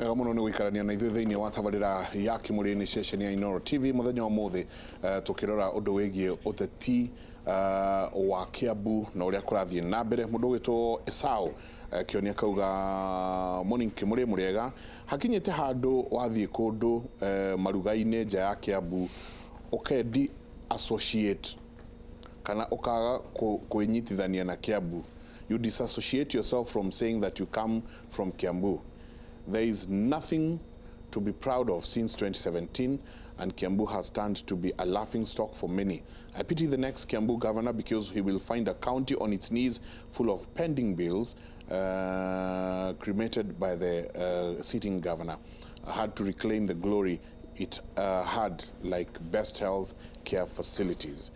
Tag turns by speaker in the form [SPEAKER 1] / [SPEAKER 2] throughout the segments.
[SPEAKER 1] Wega mũno nĩ gũikarania na ithuĩ thĩinĩ wa tabarĩra ya Kĩmũrĩ-inĩ ceceni ya Inooro TV mũthenya wa ũmũthĩ, tũkĩrora ũndũ wĩgiĩ ũteti wa Kiambu na ũrĩa kũrathiĩ na mbere. Mũndũ ũgwĩtwo Esau Kĩoni akauga morning Kĩmũrĩ, mũrĩega, hakinyĩte handũ wathiĩ kũndũ maruga-inĩ nja ya Kiambu ũkendi associate kana ũkaga kwĩnyitithania na Kiambu. You disassociate yourself from saying that you come from Kiambu. There is nothing to be proud of since 2017, and Kiambu has turned to be a laughing stock for many. I pity the next Kiambu governor because he will find a county on its knees full of pending bills cremated by the sitting governor. Had to reclaim the glory it had, like best health care facilities.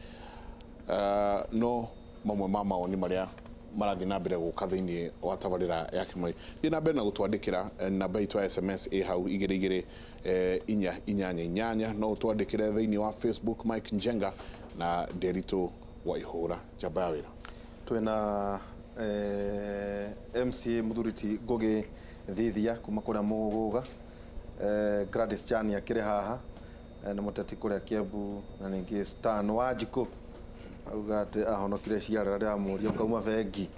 [SPEAKER 1] No mamwe ma mawoni marĩa marathiĩ na mbere gũka thĩinĩ wa tabarĩra ya Kĩmũrĩ. Thiĩ na mbere na gũtwandĩkĩra, namba itũ ya SMS ĩ hau, 2 2 4 8 8. No ũtwandĩkĩre thĩinĩ wa Facebook, Mike Njenga na Nderitũ wa Ihũra, njamba ya wĩra.
[SPEAKER 2] Twĩna MCA Mũthuri Ngugi Thithia kuma kũrĩa Mũgũga, Gladys Chani akĩrĩ haha, nĩ mũteti kũrĩa Kiambu, na ningĩ Stan Wanjikũ auga atĩ ahonokire ciara rĩrĩa amũria ũkauma bengi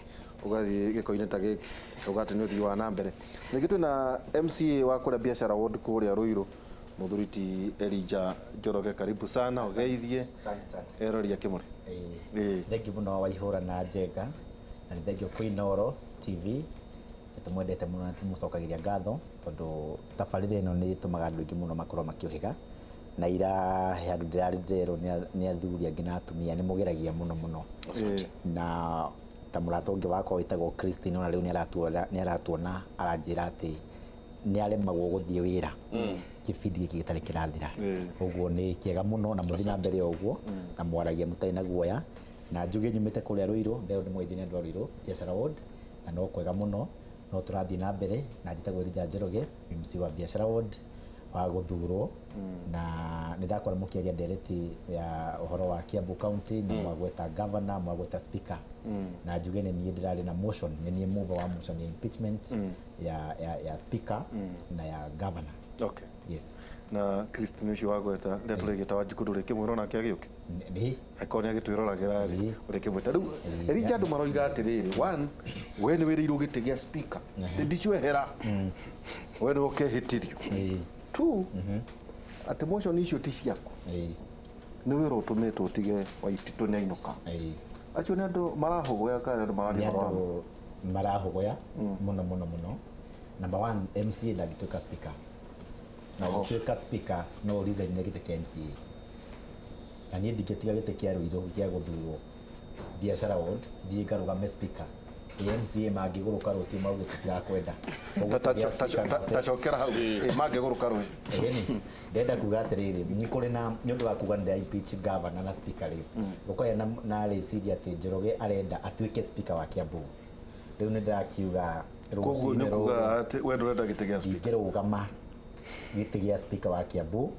[SPEAKER 2] ũgathiĩ gĩko-inĩ ta gĩkĩ, auga atĩ nĩ ũthii wa na mbere. Ningĩ twĩna MCA wa kũrĩa Biashara Ward kũrĩa Ruiru, Mũthuri ti Elijah Njoroge, karibu sana, ũgeithie
[SPEAKER 3] Asante sana.
[SPEAKER 2] Erori a Kĩmũrĩ.
[SPEAKER 3] Ĩĩ. Thengiũ mũno Waihũra na Njenga, na nĩ thengiũ kwĩ Inooro TV, nĩ tũmwendete mũno na tũmũcokagĩria ngatho tondũ tabarĩra ĩno nĩ ĩtũmaga andũ aingĩ mũno makorwo makĩũhĩga. Na ira he handũ ndĩrarĩ ndĩrerwo nĩ athuri angĩ na atumia nĩ mũgeragia mũno mũno. Na ta mũrata ũngĩ wakwa wĩtagwo Christine, ona rĩu nĩ aratuona, aranjĩra atĩ nĩ aremagwo gũthiĩ wĩra kĩbindi gĩkĩ gĩtarĩ kĩrathira. Ũguo nĩ kĩega mũno na mũthiĩ na mbere ũguo na mwaragia mũtarĩ na guoya. Na njuge nyumĩte kũrĩa Ruiru, nderwo nĩ mũgeithie nĩ andũ a Ruiru Biashara Ward, na no kwega mũno no tũrathiĩ na mbere. Na njĩtagwo Elijah Njoroge, MC wa Biashara Ward wa gũthurwo, na nĩ ndakora mũkĩaria ndereti ya ũhoro wa Kiambu County na mwagweta governor, mwagweta speaker, na njuge nĩ niĩ ndĩrarĩ na motion, nĩ niĩ mover wa motion ya impeachment ya speaker na ya governor. Yes.
[SPEAKER 2] Na Christine ũcio wagweta rĩrĩa tũrĩgĩta Wanjikũ, ndũrĩkĩmwĩra onake agĩũke?
[SPEAKER 3] Nĩ.
[SPEAKER 2] Angĩkorwo nĩ agĩtwĩroragĩra rĩ, ũrĩkĩmwĩta rĩu. Elijah, andũ maroiga atĩrĩrĩ, one, we nĩ wĩrĩirwo gĩtĩ gĩa speaker, ndicwehera, we nĩ ũkehĩtithio. Two, atĩ motion icio ti ciaku, nĩ wĩra ũtũmĩtwo ũtige Waititũ nĩ ainũka. Acio nĩ andũ marahũgũya kana nĩ andũ
[SPEAKER 3] nĩ
[SPEAKER 2] mararia ũhoro wa ma?
[SPEAKER 3] Andũ marahũgũya mũno mũno mũno. Number one, MCA ndangĩtuĩka speaker, na ũngĩtuĩka speaker no resign nĩ gĩtĩ kĩa MCA, na niĩ ndingĩtiga gĩtĩ kĩa Ruiru gĩa gũthurwo Biashara Ward thiĩ ngarũgame speaker. MCA mangĩgũrũka rũciũ mauge tũtirakwenda. Ũguo kĩgĩa speaker na
[SPEAKER 2] Tacokera hau. Ĩ, mangĩgũrũka rũciũ?
[SPEAKER 3] Ĩni ndenda kuga atĩrĩrĩ, nĩ kũrĩ na nĩ ũndũ wa kuga nĩ impeach governor na speaker, rĩu ũkagĩa na rĩciria atĩ Njoroge arenda atuĩke speaker wa Kiambu. Rĩu nĩ ndĩrakiuga
[SPEAKER 2] Koguo nĩ
[SPEAKER 3] rũcinĩ
[SPEAKER 2] kuga
[SPEAKER 3] rũrũ
[SPEAKER 2] atĩ we ndũrenda gĩtĩ gĩa speaker?
[SPEAKER 3] Ndingĩrũgama gĩtĩ gĩa speaker wa Kiambu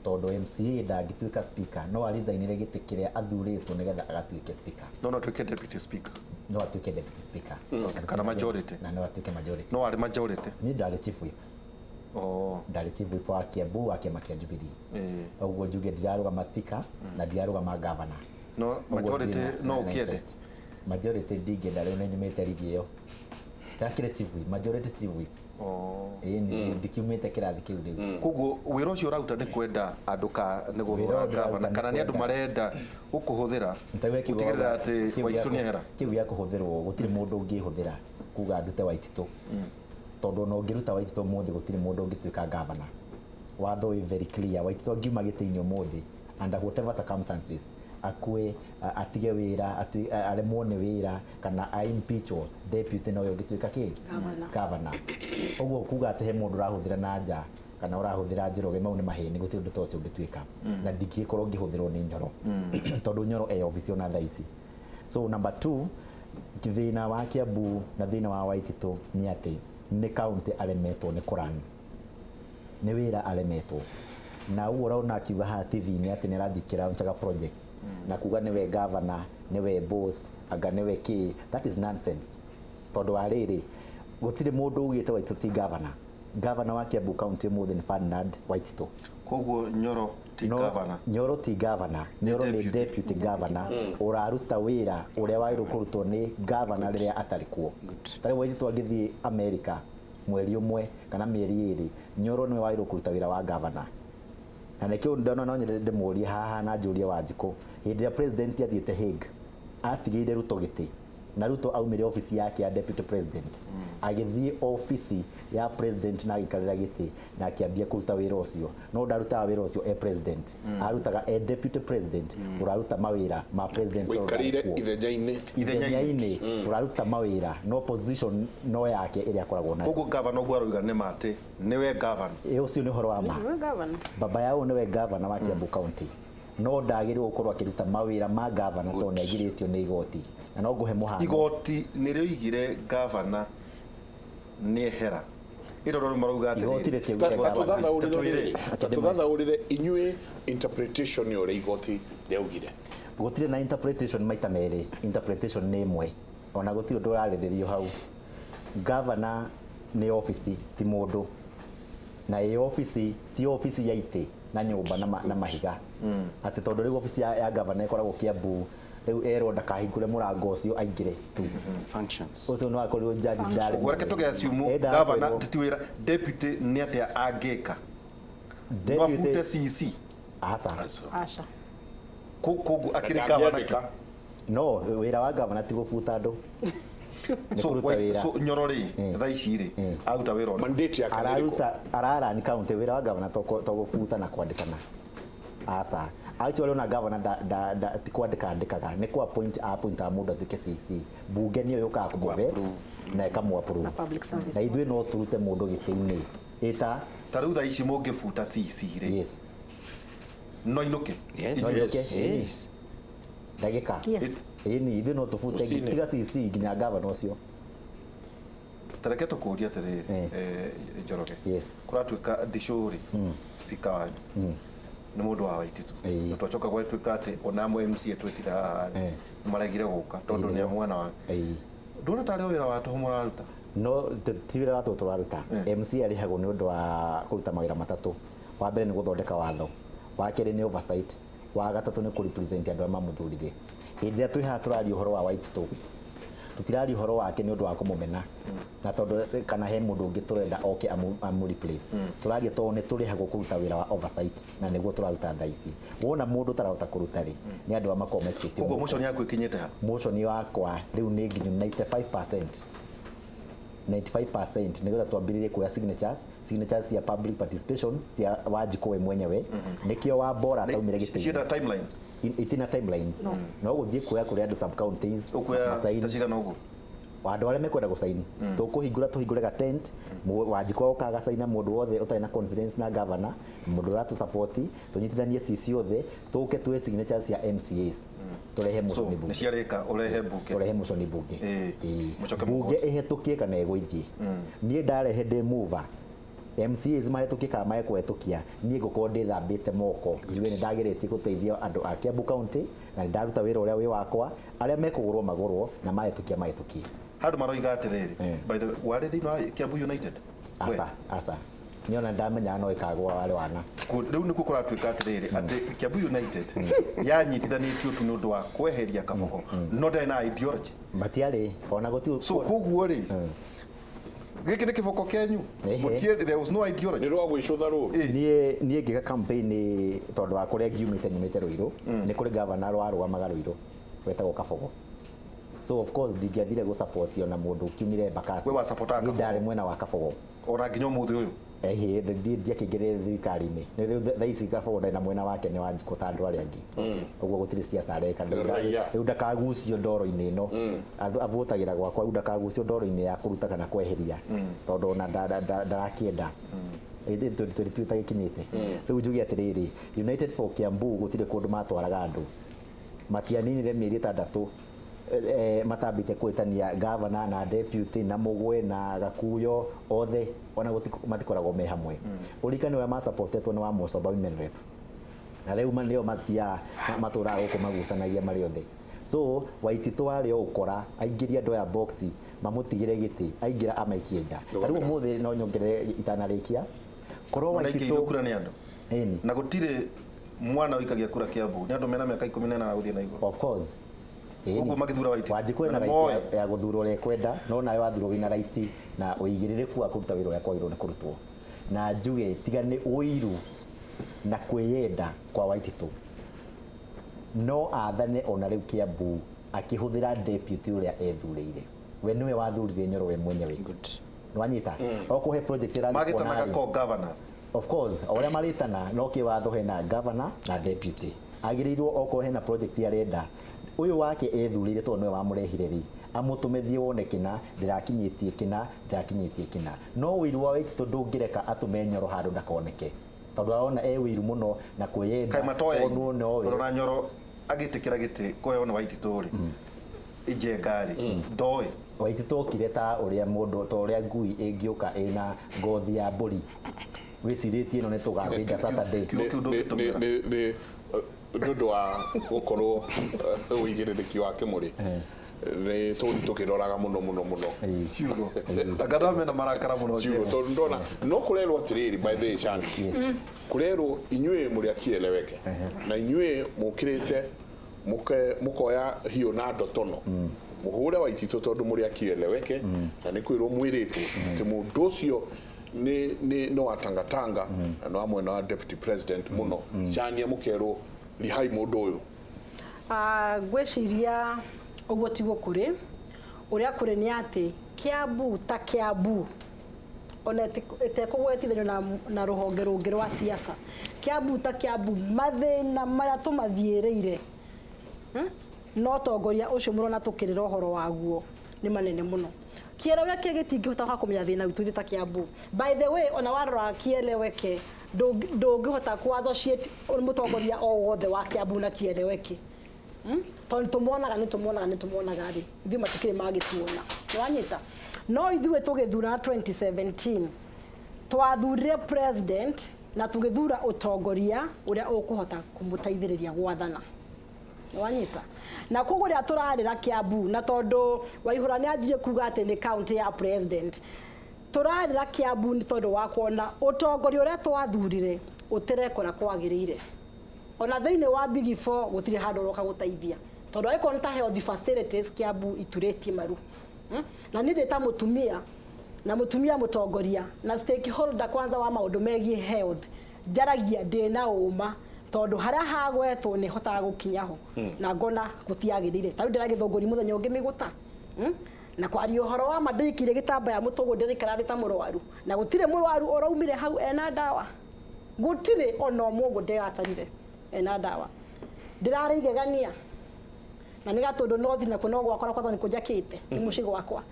[SPEAKER 3] tondũ MCA ndangĩtuĩka speaker, no arizainĩre gĩtĩ kĩrĩa athurĩtwo nĩgetha agatuĩke speaker.
[SPEAKER 2] No atuĩke deputy speaker?
[SPEAKER 3] No atuĩke deputy speaker.
[SPEAKER 2] Kana majority.
[SPEAKER 3] Na no atuĩke majority.
[SPEAKER 2] No arĩ majority?
[SPEAKER 3] Niĩ ndarĩ chief whip. Ndarĩ chief whip wa Kiambu wa kĩama kĩa Jubilee. Ũguo njuge ndirarũgama speaker na ndirarũgama governor.
[SPEAKER 2] No
[SPEAKER 3] Ũguo
[SPEAKER 2] majority
[SPEAKER 3] ndirĩ
[SPEAKER 2] no
[SPEAKER 3] na
[SPEAKER 2] ũkĩende?
[SPEAKER 3] interest. Majority ndingĩenda, rĩu nĩ nyumĩte rigi ĩyo, ndakĩrĩ chief whip, majority chief whip. Ĩĩ, ndikiumĩte kĩrathi kĩu rĩu.
[SPEAKER 2] Koguo wĩra ũcio ũraruta nĩ kwenda andũ ka nĩ
[SPEAKER 3] Wĩra
[SPEAKER 2] gũthura
[SPEAKER 3] ũyũ ndĩraruta
[SPEAKER 2] gavana
[SPEAKER 3] nĩ
[SPEAKER 2] kana nĩ andũ
[SPEAKER 3] kwenda.
[SPEAKER 2] marenda gũkũhũthĩra gũtigĩrĩra atĩ Waititũ nĩ ehera?
[SPEAKER 3] Kĩu gĩa kũhũthĩrwo, gũtirĩ mũndũ ũngĩhũthĩra kuga ndute Waititũ, tondũ ona ũngĩruta Waititũ ũmũthĩ gũtirĩ mũndũ ũngĩtuĩka gavana. Watho wĩ very clear, Waititũ angiuma gĩtĩ-inĩ ũmũthĩ under whatever circumstances, akue, atige wĩra, aremwo nĩ wĩra kana a impeachwo, deputy nowe ũngĩtuĩka kĩ?
[SPEAKER 4] Governor.
[SPEAKER 3] Governor. Ũguo kuga atĩ he mũndũ ũrahũthĩra na nja kana ũrahũthĩra Njoroge, mau nĩ maheni, gũtirĩ ũndũ ta ũcio ũngĩtuĩka, na ndingĩkorwo ngĩhũthĩrwo nĩ Nyoro tondũ Nyoro e obici ona thaa ici. So number two, thĩna wa Kiambu na thĩna wa Waititũ nĩ atĩ nĩ county aremetwo nĩ kũrani, nĩ wĩra aremetwo. Na ũguo ũraona akiuga haha TV-inĩ atĩ nĩ arathiĩ kĩraunchaga projects na kuga nĩwe governor, nĩwe boss, anga nĩwe kĩ, that is nonsense, tondũ wa rĩrĩ, gũtirĩ mũndũ ugĩte Waititũ ti governor. Gavana wa Kiambu County ũmũthĩ nĩ Ferdinand Waititu.
[SPEAKER 2] Koguo Nyoro ti
[SPEAKER 3] No,
[SPEAKER 2] gavana?
[SPEAKER 3] Nyoro ti gavana. Nyoro nĩ
[SPEAKER 2] Deputy.
[SPEAKER 3] Deputy governor ũraruta wĩra ũrĩa wagĩrĩirwo kũrutwo nĩ gavana rĩrĩa atarĩ kuo. Tarĩu Waititu angĩthiĩ America mweri ũmwe kana mĩeri 2, Nyoro nĩwe wagĩrĩirwo kũruta wĩra wa gavana. Na nĩkĩo ndona no nyende ndĩmũrie haha na njũrie Wanjikũ, hĩndĩ ĩrĩa president athiĩte Hague, atigĩire Ruto gĩtĩ, na Ruto aumire ofici yake ya deputy president, agĩthiĩ ofici ya president na agĩikarĩra gĩtĩ na akĩambia kũruta wĩra ũcio. No ndarutaga wĩra ũcio e president, arutaga e deputy president, ũraruta mawĩra ma president tondũ
[SPEAKER 1] Waikarĩire
[SPEAKER 3] ndarĩ kuo.
[SPEAKER 1] Ithenya-inĩ.
[SPEAKER 3] Ithenya-inĩ ũraruta mawĩra, no position no yake ĩrĩa akoragwo nayo.
[SPEAKER 2] Koguo gavana ũguo aroiga nĩ ma atĩ nĩwe gavana?
[SPEAKER 3] Ĩ, ũcio nĩ ũhoro wa ma.
[SPEAKER 4] Nĩwe gavana.
[SPEAKER 3] Baba yao nĩwe gavana wa Kiambu County, no ndagĩrĩirwo gũkorwo akĩruta mawĩra ma gavana tondũ nĩ agirĩtio nĩ igoti. Na no ngũhe mũhano.
[SPEAKER 2] Igoti nĩ rĩoigire gavana nĩ ehera ĩro rĩu marauga
[SPEAKER 3] Igoti
[SPEAKER 2] atĩrĩrĩ.
[SPEAKER 3] rĩtiaugire gavana.
[SPEAKER 2] Tatwĩre.
[SPEAKER 1] Tatũthathaũrĩre inyuĩ interpretation ya ũrĩa igoti rĩaugire.
[SPEAKER 3] Gũtirĩ na interpretation maita merĩ, interpretation nĩ ĩmwe. Ona gũtirĩ ũndũ ũrarĩrĩrio hau. Gavana nĩ ofici, ti mũndũ. Na ĩ ofici ti ofici ya itĩ na nyũmba na mahiga, atĩ tondũ rĩu ofici ya gavana ĩkoragwo Kiambu, rĩu erwo ndakahingũre mũrango ũcio aingĩre tu.
[SPEAKER 5] Functions.
[SPEAKER 3] Ũcio nĩ wakorirwo jaji ndarĩ.
[SPEAKER 2] Ũguo reke tũge assume
[SPEAKER 3] Endaga
[SPEAKER 2] gavana
[SPEAKER 3] kwĩrwo-
[SPEAKER 2] ti wĩra deputy nĩ atĩa angĩka? No abute
[SPEAKER 3] Deputy
[SPEAKER 2] CC?
[SPEAKER 3] Aca.
[SPEAKER 4] Aca.
[SPEAKER 2] Koguo akĩrĩ gavana?
[SPEAKER 1] Ndangĩandĩka.
[SPEAKER 3] No wĩra wa gavana ti gũbuta andũ, nĩ
[SPEAKER 2] So
[SPEAKER 3] kũruta
[SPEAKER 2] wait,
[SPEAKER 3] wĩra.
[SPEAKER 2] so Nyoro rĩ, thaa ici rĩ, aruta wĩra ũrĩkũ?
[SPEAKER 1] Mandate yake nĩ ĩrĩkũ?
[SPEAKER 3] Araruta, ararani county. Wĩra wa gavana to gũbuta na kwandĩkana, aca. Actually, ona gavana ti kwandĩka andĩkaga, nĩ ku appoint, appointaga mũndũ atuĩke CC. Bunge nĩyo yũkaga kũmũvet na ĩkamũ approve.
[SPEAKER 4] Na public service.
[SPEAKER 3] Na ithuĩ no tũrute mũndũ gĩtĩ-inĩ ĩta
[SPEAKER 2] Ta rĩu thaa ici mũngĩbuta CC rĩ,
[SPEAKER 3] Yes.
[SPEAKER 2] no inũke?
[SPEAKER 5] Yes.
[SPEAKER 3] No inũke.
[SPEAKER 5] Yes.
[SPEAKER 3] Ndagĩka.
[SPEAKER 4] Yes.
[SPEAKER 3] Ĩni, ithuĩ no tũbute.
[SPEAKER 1] Rũcinĩ.
[SPEAKER 3] Tiga CC, nginya gavana ũcio.
[SPEAKER 2] Tareke tũkũrie atĩrĩrĩ, Njoroge.
[SPEAKER 3] Yes.
[SPEAKER 2] Kũratuĩka Ndicũ rĩ, speaker wanyu nĩ mũndũ wa Waititu. Na twacoka gwatuĩka atĩ ona amwe MCA twĩtire haha rĩ, nĩ maregire gũka tondũ nĩ a mwena wa ndũona tarĩ o wĩra wa tũhũ mũraruta?
[SPEAKER 3] No ti wĩra wa tũhũ tũraruta. MC arĩhagwo nĩ ũndũ wa kũruta mawĩra matatũ. Wa mbere nĩ gũthondeka watho, wa kerĩ nĩ oversight, wa gatatũ nĩ kũrepresent andũ arĩa mamũthurire. Hĩndĩ ĩrĩa twĩ haha tũraria ũhoro wa Waititu, tũtiraria ũhoro wake nĩ ũndũ wa kũmũmena na tondũ kana he mũndũ ũngĩ tũrenda oke amu replace. Tũraria tondũ nĩ tũrĩhagwo kũruta wĩra wa oversight, na nĩguo tũraruta thaa ici. Wona mũndũ ũtarahota kũruta rĩ, nĩ andũ arĩa makoragwo maikĩtio
[SPEAKER 2] Koguo
[SPEAKER 3] moko.
[SPEAKER 2] motion yaku ĩkinyĩte ha?
[SPEAKER 3] Motion wakwa rĩu nĩ nginyu 95%, 95%, nĩgetha twambĩrĩrie kuoya signatures cia public participation cia Wanjikũ we mwenyewe. Nĩkĩo wa bora ataumire gĩtĩ-inĩ.
[SPEAKER 2] Cienda timeline?
[SPEAKER 3] Itina timeline, no gũthiĩ kuoya kũrĩ andũ sub counties.
[SPEAKER 2] Ũkuoya
[SPEAKER 3] masaini.
[SPEAKER 2] ta cigana ũguo?
[SPEAKER 3] Andũ arĩa mekwenda gũcaini, tũkũhingũra, tũhingũre ga tent. Wanjikũ oka agacaina. Mũndũ wothe ũtarĩ na confidence na governor, mũndũ ũratũ support, tũnyitithanie cici othe, tũke tuoe signatures cia MCAs, tũrehe
[SPEAKER 2] So
[SPEAKER 3] motion
[SPEAKER 2] nĩ
[SPEAKER 3] bunge.
[SPEAKER 2] ciarĩka ũrehe mbunge?
[SPEAKER 3] Tũrehe motion bunge.
[SPEAKER 2] Ĩĩ. Mũcoke
[SPEAKER 3] Bunge
[SPEAKER 2] mũvote.
[SPEAKER 3] ĩhetũkie kana ĩgũithie. Niĩ ndarehe ndĩ mover, MCAs mahĩtũkie kana mekũhetũkia, niĩ ngũkorwo ndĩthambĩte moko, njuge nĩ ndageretie gũteithia andũ a Kiambu County na nĩ ndaruta wĩra ũrĩa wĩ wakwa. Arĩa mekũgũrwo magũrwo na mahĩtũkia mahĩtũkie.
[SPEAKER 2] Handũ maroiga atĩrĩrĩ, by the way, warĩ thĩinĩ wa Kiambu United? We?
[SPEAKER 3] Aca, aca, niĩ ona ndamenyaga no ĩkagwa warĩ wana.
[SPEAKER 2] Rĩu nĩkuo kũratuĩka atĩrĩrĩ atĩ Kiambu United yanyitithanĩtio tu nĩ ũndũ wa kweheria Kabogo, no ndarĩ na ideology.
[SPEAKER 3] Matiarĩ ona gũtirĩ.
[SPEAKER 2] So koguo rĩ, gĩkĩ nĩ kĩboko kĩanyu?
[SPEAKER 3] Ehe.
[SPEAKER 2] There was no ideology.
[SPEAKER 1] Nĩ rwa gwĩcũtha rũrũ.
[SPEAKER 3] Niĩ ngĩka campaign tondũ wa kũrĩa ngiumĩte, nyumĩte Ruiru, nĩ kũrĩ gavana warũgamaga Ruiru wetagwo Kabogo, so of course ndingĩathire gũ ona mũndũ ũkiumire Embakasi.
[SPEAKER 2] We wasupportaga
[SPEAKER 3] Niĩ
[SPEAKER 2] Kabogo?
[SPEAKER 3] ndarĩ mwena wa Kabogo.
[SPEAKER 2] Ona nginya ũmũthĩ ũyũ?
[SPEAKER 3] Ehe, ndiakĩingĩrire thirikari-inĩ. Nĩ rĩu thaa ici Kabogo ndarĩ na mwena wake, nĩ Wanjikũ ta andũ arĩa angĩ. Ũguo gũtirĩ siasa areka.
[SPEAKER 1] Raia.
[SPEAKER 3] Rĩu ndakagucio ndoro-inĩ ĩno. Avotagĩra gwakwa, rĩu ndakagucio ndoro-inĩ ya kũruta kana kweheria, tondũ ona ndarakĩenda. Ĩndĩ 2022 ĩtagĩkinyĩte. Rĩu njuge atĩrĩrĩ, United for Kiambu gũtirĩ kũndũ matwaraga andũ. Matianinire mĩeri 6 matambĩte kwĩtania gavana na deputy na Mũgwe na Gakuyo othe, ona matikoragwo me hamwe. Ũririkane ũrĩa masupportetwo nĩ wa Mũcomba women rep, na rĩu nĩo mathiaga matũraga gũkũ magucanagia marĩ othe. So Waititũ warĩ o ũkora aingĩria andũ aya box, mamũtigĩre gĩtĩ, aingĩra amaikie nja. Ta rĩu ũmũthĩ no nyongerere itanarĩkia korwo
[SPEAKER 2] Manaikĩirwo
[SPEAKER 3] Waititũ
[SPEAKER 2] kura nĩ andũ.
[SPEAKER 3] Ĩni.
[SPEAKER 2] Na gũtirĩ mwana ũikagia kura Kiambu, nĩ andũ mena mĩaka 18 gũthiĩ na igũrũ.
[SPEAKER 3] Of course. Ĩni.
[SPEAKER 2] Ũguo magĩthura Waititũ.
[SPEAKER 3] Wanjikũ ena
[SPEAKER 2] Na nĩ
[SPEAKER 3] right
[SPEAKER 2] moĩ.
[SPEAKER 3] ya gũthura ũrĩa ekwenda, no nawe wathurwo wĩna right na ũigĩrĩrĩku wa kũruta wĩra ũrĩa kwagĩrĩirwo nĩ kũrutwo. Na njuge tiga nĩ ũiru na kwĩyenda kwa Waititũ, no athane ona rĩu Kiambu akĩhũthĩra deputy ũrĩa ethurĩire. We nĩwe wathurire Nyoro we mwenyewe. Nĩwanyita? Okorwo he project ĩrathiĩ
[SPEAKER 2] Magĩtanaga
[SPEAKER 3] kuona-rĩ,
[SPEAKER 2] co-governors.
[SPEAKER 3] Of course, o ũrĩa marĩtana no kĩwatho hena governor na deputy. Agĩrĩirwo okorwo hena project arenda, ũyũ wake ethurĩire tondũ nĩwe wamũrehire rĩ, amũtũme thiĩ wone kĩna, ndĩrakinyĩtie kĩna, ndĩrakinyĩtie kĩna. No ũiru wa Waititũ ndũngĩreka atũme Nyoro handũ ndakoneke, tondũ arona e ũiru mũno na kwĩyenda.
[SPEAKER 2] Kaĩ matoyaine?
[SPEAKER 3] Onwo nowe.
[SPEAKER 2] Tondũ na Nyoro agĩtĩkĩra gĩtĩ kũheo nĩ Waititũ rĩ, Njenga rĩ, ndoĩ.
[SPEAKER 3] Waititũ okire ta ũrĩa mũndũ, ta ũrĩa ngui ĩngĩũka ĩna ngothi ya mbũri, wĩcirĩtie ĩno nĩ tũgathĩnja Saturday.
[SPEAKER 2] Kiugo kĩu ndũngĩtũmĩra.
[SPEAKER 1] Nĩ ũndũ wa gũkorwo ũigĩrĩrĩki wa Kĩmũrĩ nĩ tũthi tũkĩroraga mũno mũno mũno
[SPEAKER 2] Ciugo. Anga andũ aya mena marakara mũno.
[SPEAKER 1] Ciugo
[SPEAKER 2] Njenga.
[SPEAKER 1] tondũ ndona no kũrerwo atĩrĩrĩ, by the way, Shani, kũrerwo inyuĩ mũrĩ akieleweke na inyuĩ mũkĩrĩte mũkoya hiũ na ndotono mũhũre Waititũ tondũ mũrĩ akieleweke, na nĩ kwĩrwo mwĩrĩtwo atĩ mũndũ ũcio nĩ no watangatanga na no wa mwena wa deputy president mũno. Chania, mũkerwo rihai mũndũ ũyũ.
[SPEAKER 4] Ngwĩciria ũguo tiguo kũrĩ. Ũrĩa kũrĩ nĩ atĩ Kiambu ta Kiambu, ona ĩtekũgwetithanio na rũhonge rũngĩ rwa siasa, Kiambu ta Kiambu, mathĩna marĩa tũmathiĩrĩire, No tongoria ũcio mũrona tũkĩrĩra ũhoro waguo nĩ manene mũno. Kieleweke gĩtingĩhota gũka kũmenya thĩna witũ ithuĩ ta Kiambu. By the way, ona warora Kieleweke, ndũngĩhota kũ associate mũtongoria o wothe wa Kiambu na Kieleweke. Tondũ tũmonaga nĩ tũmonaga nĩ tũmonaga rĩ, ithuĩ matikĩrĩ magĩtuona. Nĩwanyita? No ithuĩ tũgĩthurana 2017 twathurire president na tũgĩthura ũtongoria ũrĩa ũkũhota kũmũteithĩrĩria gwathana. Nĩwanyita? Na koguo rĩrĩa tũrarĩra Kiambu, na tondũ Waihũra nĩ anjirie kuga atĩ nĩ county ya president, tũrarĩra Kiambu nĩ tondũ wa kuona ũtongoria ũrĩa twathurire ũtĩrekora kwagĩrĩire. Ona thĩinĩ wa Big Four gũtirĩ handũ ũroka gũteithia, tondũ angĩkorwo nĩ ta health facilities, Kiambu iturĩtie maru. Na niĩ ndĩ ta mũtumia na mũtumia mũtongoria na stakeholder kwanza wa maũndũ megiĩ health, njaragia ndĩna ũma tondũ harĩa hagwetwo nĩ hotaga gũkinya ho na ngona gũtiagĩrĩire. Ta rĩu ndĩragĩthũngũri mũthenya ũngĩ mĩgũta. Na kwaria ũhoro wa ma, ndĩikire gĩtambaya mũtũgũ, ndĩraikara thĩ ta mũrwaru, na gũtirĩ mũrwaru ũraumire hau ena ndawa, gũtirĩ ona ũmwe ũguo ndĩratarire ena ndawa. Ndĩrarĩ igegania na nĩ gatũndũ nothi nakuo no gwakwa kwanza nĩ kũnjakĩte nĩ mũciĩ gwakwa.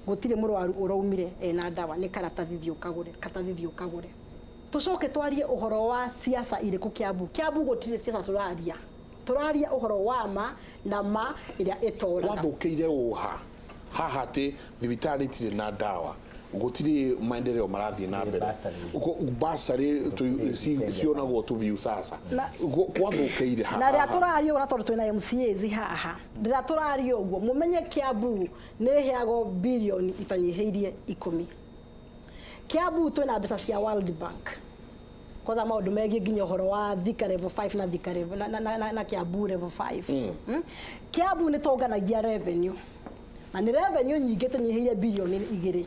[SPEAKER 4] Gũtirĩ mũrwaru ũraumire ena ndawa, nĩ karatathi thiĩ ũkagũre, karatathi thiĩ ũkagũre. Tũcoke twarie ũhoro wa siasa irĩkũ Kiambu? Kiambu gũtirĩ siasa tũraria, tũraria ũhoro wa ma na ma ĩrĩa ĩtoraga.
[SPEAKER 1] Gwathũkĩire ũha haha atĩ thibitarĩ itirĩ na ndawa, gũtirĩ maendeleo marathiĩ na mbere?
[SPEAKER 3] Bursary.
[SPEAKER 1] Bursary cionagwo tu Viusasa. Gwathũkĩire ha?
[SPEAKER 4] Na rĩrĩa tũraria ũguo, na tondũ twĩna MCAs haha, rĩrĩa tũraria ũguo mũmenye Kiambu nĩ ĩheagwo birioni itanyihĩirie 10. Kiambu twĩna mbeca cia World Bank kwanza maũndũ megiĩ nginya ũhoro wa Thika level 5 na Thika level na Kiambu level 5. Kiambu nĩ tũnganagia revenue na nĩ revenue nyingĩ tũnyihĩire birioni 2,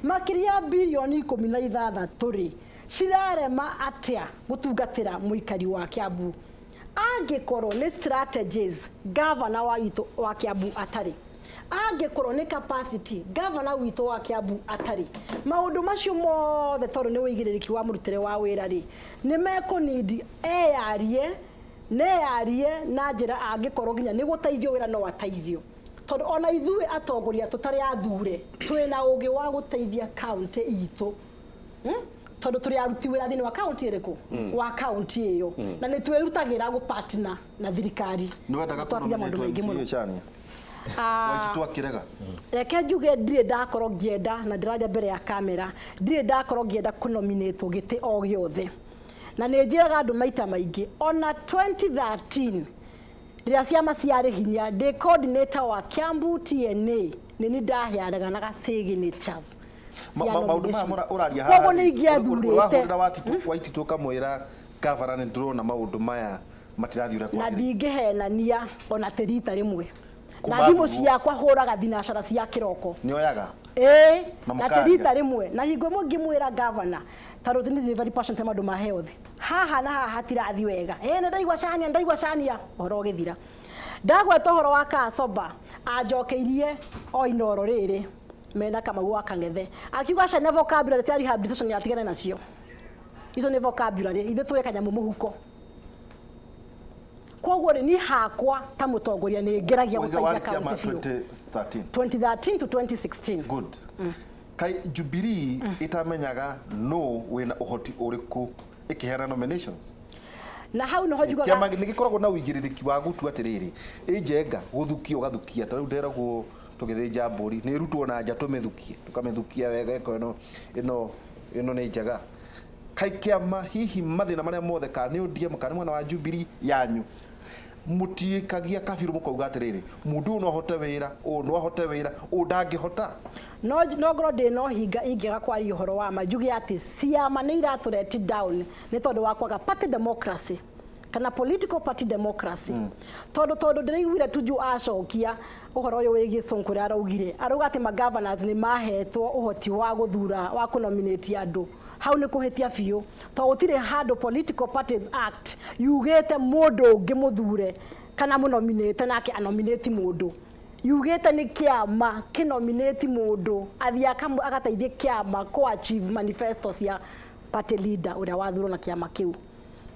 [SPEAKER 4] makĩria ya birioni 16 rĩ, cirarema atĩa gũtungatĩra mũikari wa Kiambu? Angĩkorwo nĩ strategies governor wa witũ wa Kiambu atarĩ, angĩkorwo nĩ capacity governor witũ wa Kiambu atarĩ, maũndũ macio mothe tondũ nĩ ũigĩrĩrĩki wa mũrutĩre wa wĩra rĩ, nĩ mekũnindi eyarie neyarie na njĩra angĩkorwo nginya nĩ gũteithio wĩra no ateithio, tondũ ona ithuĩ atongoria tũtarĩ athure twĩna ũgĩ wa gũteithia county itũ. Tondũ tũrĩ aruti wĩra thĩinĩ wa county ĩrĩkũ wa county ĩyo, na nĩ twĩrutagĩra gũ partner na thirikari.
[SPEAKER 2] Nĩ wendaga
[SPEAKER 4] Twakinya maũndũ maingĩ mũno.
[SPEAKER 2] kũnominate Chania? Waititũ akĩrega.
[SPEAKER 4] Reke njuge ndirĩ ndakorwo ngĩenda, na ndĩraria mbere ya kamera, ndirĩ ndakorwo ngĩenda kũnominatwo gĩtĩ o gĩothe, na nĩ njĩraga andũ maita maingĩ, ona 2013 Rĩrĩa ciama ciarĩ hinya, ndĩ coordinator wa Kiambu TNA, nĩ ni ndaheanaga signatures cia
[SPEAKER 2] Maũndũ maya
[SPEAKER 4] nominations.
[SPEAKER 2] ũraria.
[SPEAKER 4] Koguo nĩ ingĩathurĩte.
[SPEAKER 2] Ũrahũrĩra Waititũ ũkamwĩra, "Gavana, nĩ ndĩrona maũndũ maya matirathiĩ ũrĩa
[SPEAKER 4] Na
[SPEAKER 2] kwagĩrĩire."
[SPEAKER 4] ndingĩhenania ona tĩ rita rĩmwe.
[SPEAKER 2] Kuma
[SPEAKER 4] Na thimũ
[SPEAKER 2] thurwo.
[SPEAKER 4] ciakwa hũraga thinacara cia kĩroko.
[SPEAKER 2] Nĩ oyaga?
[SPEAKER 4] Ĩĩ.
[SPEAKER 2] Na
[SPEAKER 4] Na
[SPEAKER 2] mũkaria.
[SPEAKER 4] tĩ rita rĩmwe, na hingo ĩmwe ngĩmwĩra gavana, tondũ nĩ very passionate maũndũ ma health, haha na haha hatirathiĩ wega, ĩ nĩ ndaigua cania, ndaigua cania, ũhoro ũgĩthira. Ndagweta ũhoro wa Kacoba, anjokeirie o Inoro rĩrĩ mena Kamau wa Kang'ethe, akiuga ciana vocabulary cia rehabilitation atigane nacio, icio nĩ vocabulary, ithuĩ tũĩ kanyamũ mũhuko. Koguo rĩ, niĩ hakwa ta mũtongoria nĩ ngeragia
[SPEAKER 2] Ũiga
[SPEAKER 4] gũteithia
[SPEAKER 2] warĩ kĩama
[SPEAKER 4] kaunti biũ.
[SPEAKER 2] 2013?
[SPEAKER 4] 2013 to 2016.
[SPEAKER 2] Good. Kai Jubilee ĩtamenyaga no wĩna ũhoti ũrĩkũ ĩkĩheana nominations?
[SPEAKER 4] Na hau niho njugaga.
[SPEAKER 2] Kĩama nĩ gĩkoragwo na ũigĩrĩrĩki wa gũtua atĩrĩrĩ, ĩnjenga gũthukia ũgathukia, ta rĩu nderagwo tũgĩthĩnja mbũri nĩ ĩrutwo na nja, tũmĩthukie, tũkamĩthukia wega, ĩko ĩno ĩno ĩno nĩ njega. Kai kĩama hihi mathĩna marĩa mothe, kana nĩ ODM kana nĩ mwena wa Jubilee yanyu, mũtiĩkagia kabiru mũkauga atĩrĩrĩ, mũndũ ũyũ no ahote wĩra, ũyũ no ahote wĩra, ũyũ ndangĩhota?
[SPEAKER 4] No ngorwo ndĩ no hinga ingĩaga kwaria ũhoro wa ma, njuge atĩ ciama nĩ iratũret down nĩ tondũ wa kwaga party democracy kana political party democracy, tondũ ndĩraiguire Tuju acokia ũhoro ũyũ wĩgiĩ Sonko, ũrĩa araugire, arauga atĩ magovernors nĩ mahetwo ũhoti wa gũthura, wa kũnominate andũ. Hau nĩ kũhĩtia biũ, tondũ gũtirĩ handũ Political Parties Act yugĩte mũndũ ũngĩ mũthure kana mũnominate nake anominate mũndũ. Yugĩte nĩ kĩama kĩnominate mũndũ athiĩ agateithie kĩama kũ achieve manifesto cia party leader ũrĩa wathurwo na kĩama kĩu.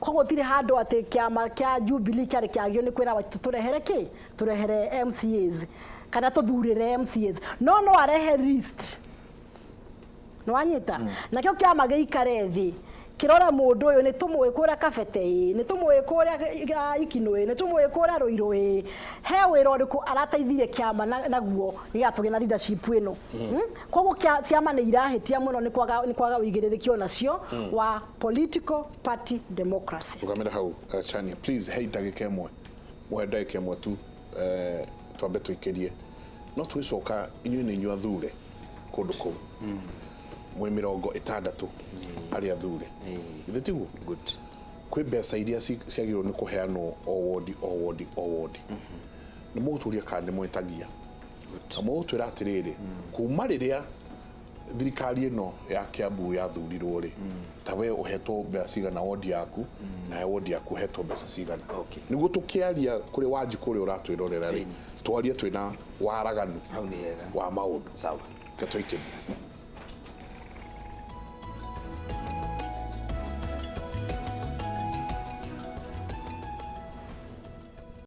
[SPEAKER 4] Koguo gũtirĩ handũ atĩ kĩama kĩa Jubilee kĩarĩ kĩagio nĩ kwĩra Waititũ tũrehere kĩ, tũrehere MCAs kana tũthurĩre MCAs. No arehe list, nĩwanyita, nakĩo kĩama gĩikare thĩ kĩrore mũndũ ũyũ nĩ tũmũĩ kũrĩa Kabete, ĩ nĩ tũmũĩ kũrĩa Ikinũ, ĩ nĩ tũmũĩ kũrĩa Rũirũ, ĩ he wĩra ũrĩkũ arateithirie kĩama naguo nĩgetha tũgĩe na leadership ĩno. Koguo ciama nĩ irahĩtia mũno nĩ kwaga ũigĩrĩrĩki onacio wa political party democracy.
[SPEAKER 1] Rugamĩra hau, Chania, please. Hei, ndagĩka ĩmwe, mũhe ndagĩka ĩmwe tu, twambe tũikĩrie, no twĩcoka. Inyuĩ nĩ inyuĩ athure kũndũ kũu, mwĩ 60 arĩa athure, githĩ tiguo?
[SPEAKER 3] Good.
[SPEAKER 1] Kwĩ mbeca iria ciagĩrĩirwo nĩ kũheanwo o wodi, o wodi, o wodi. Nĩ mũgũtũria kana nĩ mwĩtagia na mũgũtwĩra atĩrĩrĩ, kuma rĩrĩa thirikari ĩno ya Kiambu yathurirwo rĩ, ta we ũhetwo mbeca cigana wodi yaku, nawe wodi yaku ũhetwo mbeca cigana? Nĩguo tũkĩaria kũrĩ Wanjikũ ũrĩa ũratwĩrorera rĩ, twarie twĩna waraganu
[SPEAKER 3] Hau nĩ hega.
[SPEAKER 1] wa maũndũ.
[SPEAKER 3] Sawa.
[SPEAKER 1] Ke tũikĩrie.